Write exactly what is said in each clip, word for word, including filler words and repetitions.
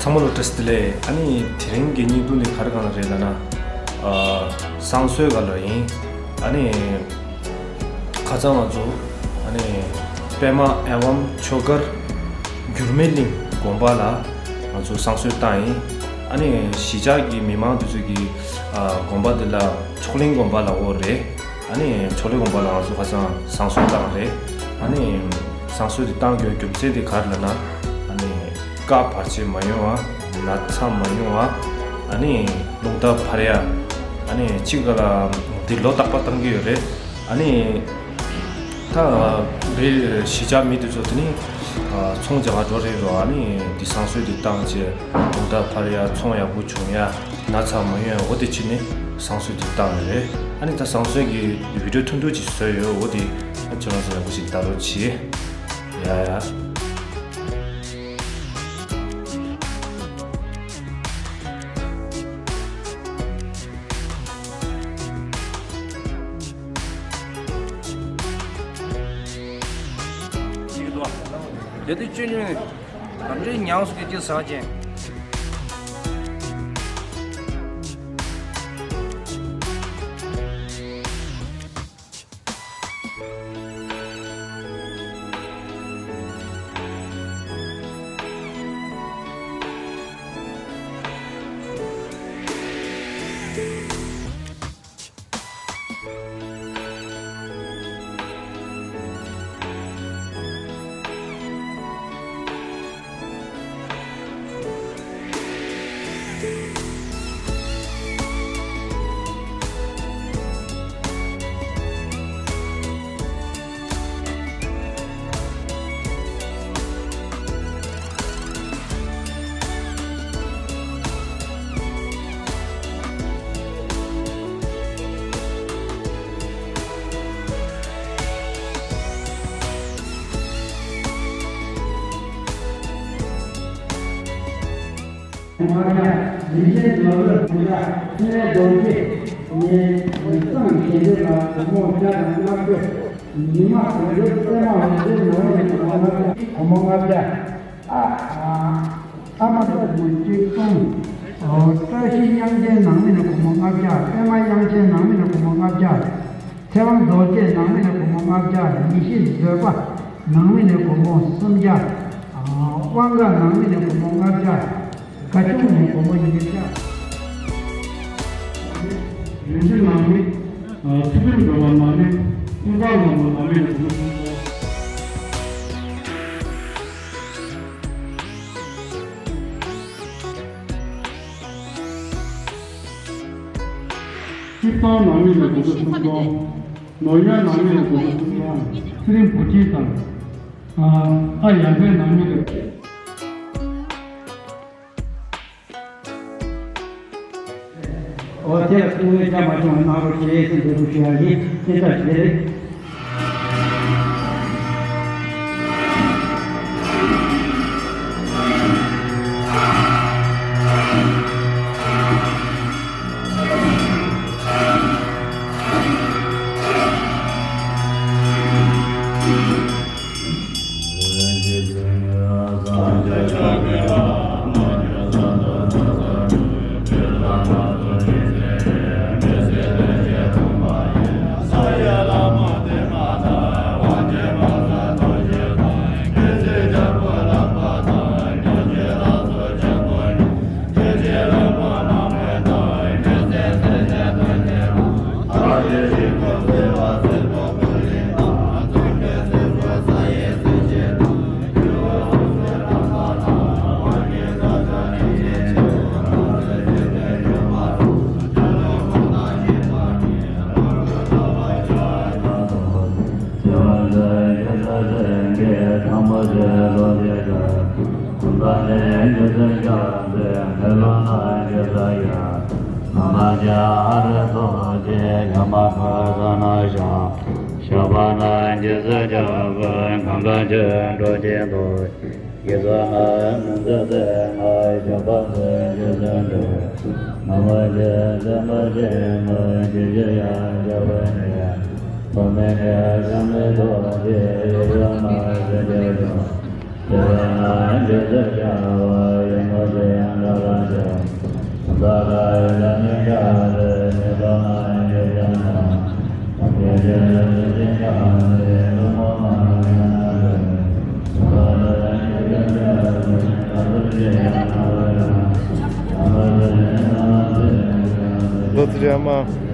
ཚང་མ་ལ་བཀྲ་ཤིས་བདེ་ལེགས། ཨ་ནི་དེ་རིང་གི་བརྙན་ཐུང་འདི་ག་རེ་གང་རེད་ལབ་ན། ཨ། བསང་གསོལ་ག་ལ་རེད། ཨ་ནི་ཁ་སང་ང་ཚོ་ཨ་ནི་པདྨ་ཨེ་ཝཾ་ཆོས་སྒར་འགྱུར་མེད་གླིང་དགོན་པ་ལ་ང་ཚོ་བསང་གསོལ་བཏང་ཡིན། ཨ་ནི་གཞིས་ཆགས་ཀྱི་མི་མང་དེ་ཚོ་གིས་ཨ་དགོན་པ་འདི་ལ་མཆོག་གླིང་དགོན་པ་ལབ་ཀྱི་ཡོད་རེད། ཨ་ནི་མཆོག་གླིང་དགོན་པ་ལ་ང་ཚོ་ཁ་སང་བསང་གསོལ་བཏང་རེད། ཨ་ནི་བསང་གསོལ་དེ་བཏང་དགོས་རྒྱུ་མཚན་དེ་ག་རེ་ལབ་ན། ཨ་ནི་བཀའ་བར་ཆད་མ་ཡོང་བ། ན་ཚ་མ་ཡོང་བ། ཨ་ནི་རླུང་རྟ་འཕར་ཡ། ཨ་ནི་གཅིག་ག་ལ་འདི་ལོ་རྟག་པར་བཏང་གི་ཡོད་རེད། ཨ་ནི་ད་རེད། གཞིས་ཆགས་མི་དེ་ཚོ་དེ་ནི་ཚོང་རྒྱག་ག་འགྲོ་རེད་རོ། ཨ་ནི་འདི་བསང་གསོལ་དེ་བཏང་བྱས་རླུང་རྟ་འཕར་ཡ། ཚོང་ཡག་པོ་བྱུང་ཡ། ན་ཚ་མ་ཡོང་ཡ། འོ་དེ་བྱས་ནས་བསང་གསོལ་དེ་བཏང་ཡོད་རེད། ཨ་ནི་ད་བསང་གསོལ་གྱི་བི་ཌིའོ་ཐུང་ཐུང་ཅིག་བཟོས་ཡོད། འོ་དེ་ཁྱེད་རང་ཚོ་ཡག་པོ་ཞིག་ལྟ་རོགས་གྱིས། ཡ་ཡ། དེ་དུས་ཅི་ནས་དམ་ཆོས་ཉམས་སུ་སྐྱེ་ཅིག་ཟག་ཅན། ལྔ་བརྒྱ། རིན་ཆེན་ནོར་བུ་དྲུག་བརྒྱ། ཕྲིན་ལས་རྡོ་རྗེ་ནས་གསང་ཞལ་འདེབས་ལ་སྒོར་མོ་བརྒྱ་དང་ལྔ་བཅུ། ཉི་མ་དགོན་པའི་པདྨ་འོད་ཟེར་ནོར་བུ་ནས་སྒོར་མོ་ལྔ་བརྒྱ། སྒོར་མོ་ལྔ་བརྒྱ། ཨ་ཨ་མ་ལྟ་བུ་གཅིག་གསུམ། བཀྲ་ཤིས་དབྱངས་ཅན་ནང་མི་ནས་སྒོར་མོ་ལྔ་བརྒྱ། པདྨ་དབྱངས་ཅན་ནང་མི་ནས་སྒོར་མོ་ལྔ་བརྒྱ། ཚེ་དབང་རྡོ་རྗེ་ནང་མི་ནས་སྒོར་མོ་ལྔ་བརྒྱ། ཡེ་ཤེས་བཟོད་པ་ནང་མི་ནས་སྒོར་མོ་སུམ་བརྒྱ། དབང་དགའ་ནང་མི་ནས་སྒོར་མོ་ལྔ་བརྒྱ། དགའ་སྐྱོང་ནས་སྒོར་མོ་ཉིས་བརྒྱ། རིན་ཆེན་ནང་མི། ཚུལ་ཁྲིམས་སྒྲོལ་མ་ནང་མི། ཀུན་བཟང་ལྷ་མོ་ནང་མི་ནས་སྒོར་མོ་སུམ་བརྒྱ། སྤྱིར་བཏང་ནང་མི་ནས་སྒོར་མོ་སུམ་སྟོང་། ནོར་གཡང་ནང་མི་ནས་སྒོར་མོ་སུམ་སྟོང་། ཚེ་རིང་བུ་སྐྱིད་དང་། ཨ་ཡར་འཕེལ་ནང་མི་ནས། འོ་དེ་སྐུ་ངོ་བཅའ་མ་བྱུང་བ་གནང་རོགས་ཞེས་སེམས་འདུན་པ་ཞུ་ཡ་ཡིན། སྐྱེ་འཆར་ཞིག་རེད། ཞགས་པ་ན་རྒྱལ་སྲས་སྐྱབས། གངས་དཀར་ཆེན་འགྲོ་ཆེན་ཏོ། ཡེ་ས་ན་མུན་ཟ་ཏེ་ང་ཞགས་པ་ན་རྒྱལ་སྲས་སྐྱབས། ན་མ་ཅེ་ས་མ་ཅེ་ང་ཅེ་ཅེ་ཡ་ཞགས་པ་ནི། ཐོག་མེད་ནས་ས་མེད་ཐོག་ཅེ་ཡེ་ས་ན་ས་ཅེ་ཏོ། ལོ་ཙཱ་བྱམས་མ།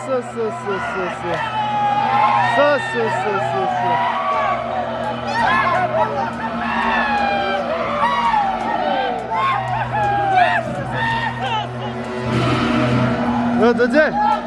ས་ས་ས་ས་ས་ས་ས། ས་ས་ས་ས་ས། ཨ་ད་ཅེ།